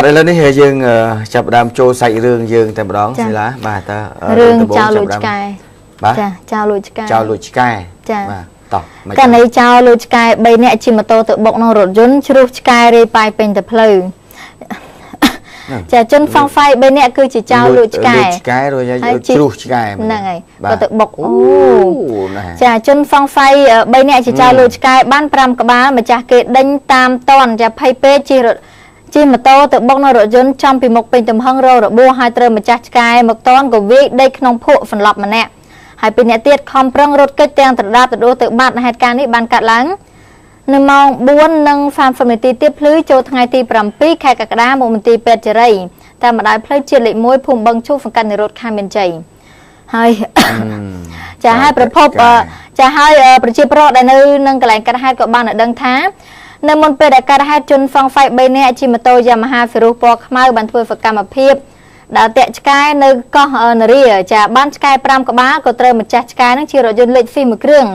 បាទឥឡូវនេះយើងចាប់ផ្ដើមចូលសាច់រឿងយើងតែម្ដងសិលាបាទតើរឿងចោលលួចឆ្កែបាទចាចោលលួចឆ្កែចោលលួចឆ្កែចាបាទតោះករណីចោលលួចឆ្កែ3នាក់ជិះម៉ូតូទៅបុកក្នុងរថយន្តជ្រុះឆ្កែរាយប៉ាយពេញទៅផ្លូវចាជនសង្ស័យ3នាក់គឺជាចោលលួចឆ្កែឆ្កែរួចជ្រុះឆ្កែហ្នឹងហើយក៏ទៅបុកអូចាជនសង្ស័យ3នាក់ជាចោលលួចឆ្កែបាន5ក្បាលម្ចាស់គេដេញតាមតន់ចាភ័យពេកជិះម៉ូតូទៅបុកនៅរថយន្តចំពីមុខពេញទំហឹងរងរបួសហើយត្រូវម្ចាស់ឆ្កែមកតន់ក៏វាយដេកក្នុងភក់សន្លប់ម្នាក់ហើយពីអ្នកទៀតខំប្រឹងរត់គេចទាំងត្រដាបត្រដួសទៅបាត់ហេតុការណ៍នេះបានកាត់ឡើងនៅម៉ោង4:30នាទីទៀតភ្លឺចូលថ្ងៃទី7ខែកក្កដាមកមន្ទីរពេទ្យជរីតាមបណ្ដោយផ្លូវជាតិលេខ1ភូមិបឹងឈូកសង្កាត់និរោធខណ្ឌមានជ័យហើយចាហើយប្រភពចាហើយប្រជាប្រដ្ឋដែលនៅនឹងកន្លែងកាត់ហេតុក៏បានដឹងថានៅមុនពេលដែលកាត់ហេតុជនសង្ស័យ3នាក់ជិះម៉ូតូ Yamaha Ferrus ពណ៌ខ្មៅបានធ្វើសកម្មភាពដែលតាក់ឆ្កែនៅកោះនរាចាបានឆ្កែ5ក្បាលក៏ត្រូវម្ចាស់ឆ្កែនឹងជារថយន្តលេខស៊ីមួយគ្រឿង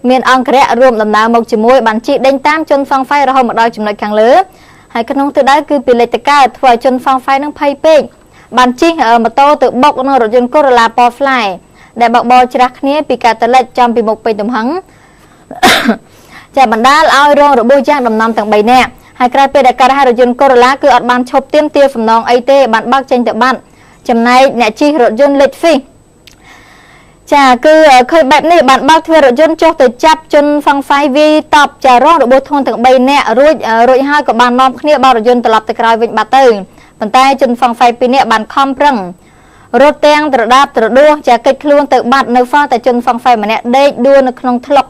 មានអង្គរៈរួមដំណើរមកជាមួយបានជិះដេញតាមជនសង្ស័យរហូតមកដល់ចំណុចខាងលើហើយក្នុងទិសដៅគឺពីលេខតកើតធ្វើឲ្យជនសង្ស័យនឹងភ័យពេកបានជិះម៉ូតូទៅបុកនឹងរថយន្ត Corolla ពណ៌ផ្លែដែលបកបោច្រាស់គ្នាពីកាតលិចចំពីមុខពេញទំហឹងចាបណ្ដាលឲ្យរងរបួសយ៉ាងដំណំទាំង3នាក់ហើយក្រោយពេលដែលកាត់ហេតុរថយន្ត Corolla គឺអត់បានឈប់ទាមទារសំណងអីទេបានបើកចេញទៅបាត់ចំណែកអ្នកជិះរថយន្តលេខស៊ីចាគឺឃើញបែបនេះបានបើកទ្វាររថយន្តចុះទៅចាប់ជនសង្ស័យវាយតបចារងរបួសធ្ងន់ទាំង3នាក់រួចហើយក៏បាននាំគ្នាបើករថយន្តត្រឡប់ទៅក្រោយវិញបាត់ទៅប៉ុន្តែជនសង្ស័យ2នាក់បានខំប្រឹងរត់ទាំងត្រដាបត្រដួសចាកិច្ចខ្លួនទៅបាត់នៅហ្វតែជនសង្ស័យម្នាក់ដេកដួលនៅក្នុងថ្លុក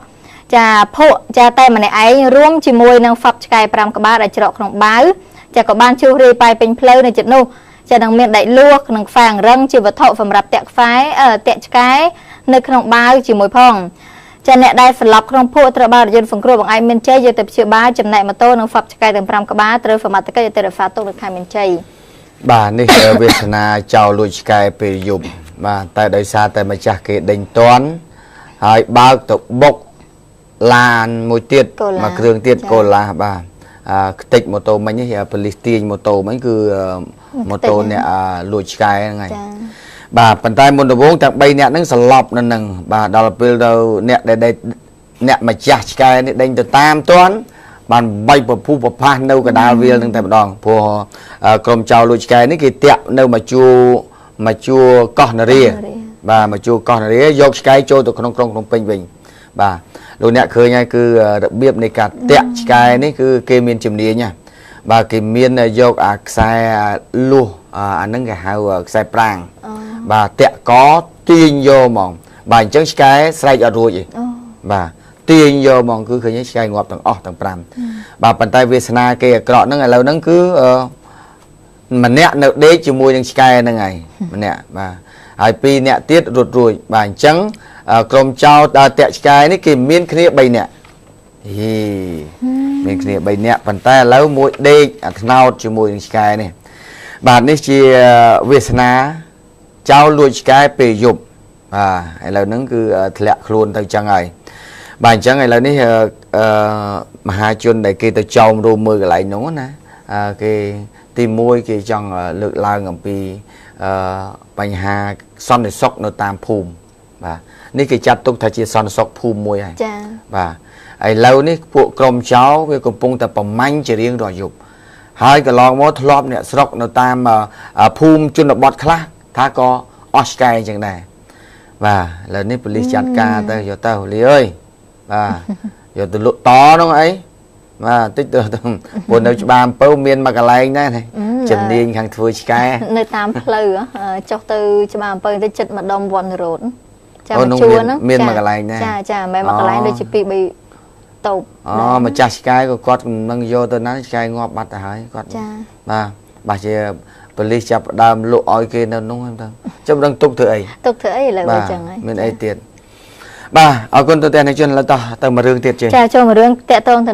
ចាភក់ចាតែម្នាក់ឯងរួមជាមួយនឹងហ្វប់ឆ្កែ5ក្បាលដែលច្រកក្នុងបាវចាក៏បានជ្រុះរាយប៉ាយពេញផ្លូវនៅជិតនោះចានឹងមានដែកលួសនិងខ្វាងរឹងជាវត្ថុសម្រាប់តាក់ខ្វែតាក់ឆ្កែនៅក្នុងបាវជាមួយផងចាអ្នកដែលស្លាប់ក្នុងភក់ត្រូវបានរថយន្តសង្គ្រោះបង្អែកមានជ័យយកទៅព្យាបាលចំណែកម៉ូតូនិងហ្វប់ឆ្កែទាំង5ក្បាលត្រូវសមត្ថកិច្ចទៅរក្សាទុកនៅខេត្តមានជ័យបាទនេះវាសនាចោលលួចឆ្កែពេលយប់បាទតែដោយសារតែម្ចាស់គេដេញតន់ហើយបើកទៅបុកឡានមួយទៀតមួយគ្រឿងទៀតកូឡាបាទខ្ទេចម៉ូតូមិញនេះប៉ូលីសទាញម៉ូតូមិញគឺម៉ូតូអ្នកលួចឆ្កែហ្នឹងហើយបាទប៉ុន្តែមុនដំបូងទាំង3នាក់ហ្នឹងសន្លប់នៅហ្នឹងបាទដល់ពេលទៅអ្នកដែលអ្នកម្ចាស់ឆ្កែនេះដេញទៅតាមទាន់បានបីពពុះពផាសនៅកដាលវាលហ្នឹងតែម្ដងព្រោះក្រុមចោលលួចឆ្កែនេះគេតាក់នៅមកជួរកោះនរាបាទមកជួរកោះនរាយកឆ្កែចូលទៅក្នុងក្រុងភ្នំពេញវិញបាទលោកអ្នកឃើញហើយគឺរបៀបនៃការតាក់ឆ្កែនេះគឺគេមានជំនាញណាបាទគេមានយកអាខ្សែលួសអាហ្នឹងគេហៅខ្សែប្រាងបាទតាក់កទាញយកហ្មងបាទអញ្ចឹងឆ្កែស្រែកអត់រួចទេបាទទាញយកហ្មងគឺឃើញឆ្កែងាប់ទាំងអស់ទាំង5បាទប៉ុន្តែវាសនាគេអាក្រក់ហ្នឹងឥឡូវហ្នឹងគឺម្នាក់នៅដេកជាមួយនឹងឆ្កែហ្នឹងហើយម្នាក់បាទហើយ2នាក់ទៀតរត់រួចបាទអញ្ចឹងក្រុមចោលដល់តាក់ឆ្កែនេះគេមានគ្នា3នាក់ហីមានគ្នា3នាក់ប៉ុន្តែឥឡូវមួយដេកអាថ្នោតជាមួយនឹងឆ្កែនេះបាទនេះជាវាសនាចោលលួចឆ្កែពេលយប់បាទឥឡូវហ្នឹងគឺធ្លាក់ខ្លួនទៅចឹងហើយបាទអញ្ចឹងឥឡូវនេះមហាជនដែលគេទៅចោមរួមមើលកន្លែងនោះណាគេទី1គេចង់លើកឡើងអំពីបញ្ហាសន្តិសុខនៅតាមភូមិបាទនេះគេចាត់ទុកថាជាសន្តិសុខភូមិមួយហើយចាបាទឥឡូវនេះពួកក្រុមចោលវាកំពុងតែប្រមាញ់ជារៀងរាល់យប់ហើយកន្លងមកធ្លាប់អ្នកស្រុកនៅតាមភូមិជនបទខ្លះថាក៏អស់ឆ្កែអញ្ចឹងដែរបាទឥឡូវនេះប៉ូលីសចាត់ការទៅយកទៅលីអើយបាទយកទៅលក់តនោះអីបាទតិចទៅព្រោះនៅច្បារអំពៅមានមួយកន្លែងដែរជំនាញខាងធ្វើឆ្កែនៅតាមផ្លូវចុះទៅច្បារអំពៅទៅចិត្តម្ដុំវត្តនិរោធចាមកជួរហ្នឹងមានមួយកន្លែងដែរចាចាមិនមែនមួយកន្លែងដូចជា2 3តូបអូម្ចាស់ឆ្កែក៏គាត់នឹងយកទៅណាឆ្កែងាប់បាត់ទៅហើយគាត់ចាបាទបាទជាប៉ូលីសចាប់ដើមលក់ឲ្យគេនៅនោះហ្នឹងទៅចាំដឹងទុកធ្វើអីទុកធ្វើអីឥឡូវអញ្ចឹងហើយមានអីទៀតបាទអរគុណទៅទាំងជនឥឡូវតោះទៅមួយរឿងទៀតចេះចាចូលមួយរឿងតាក់ទងទៅ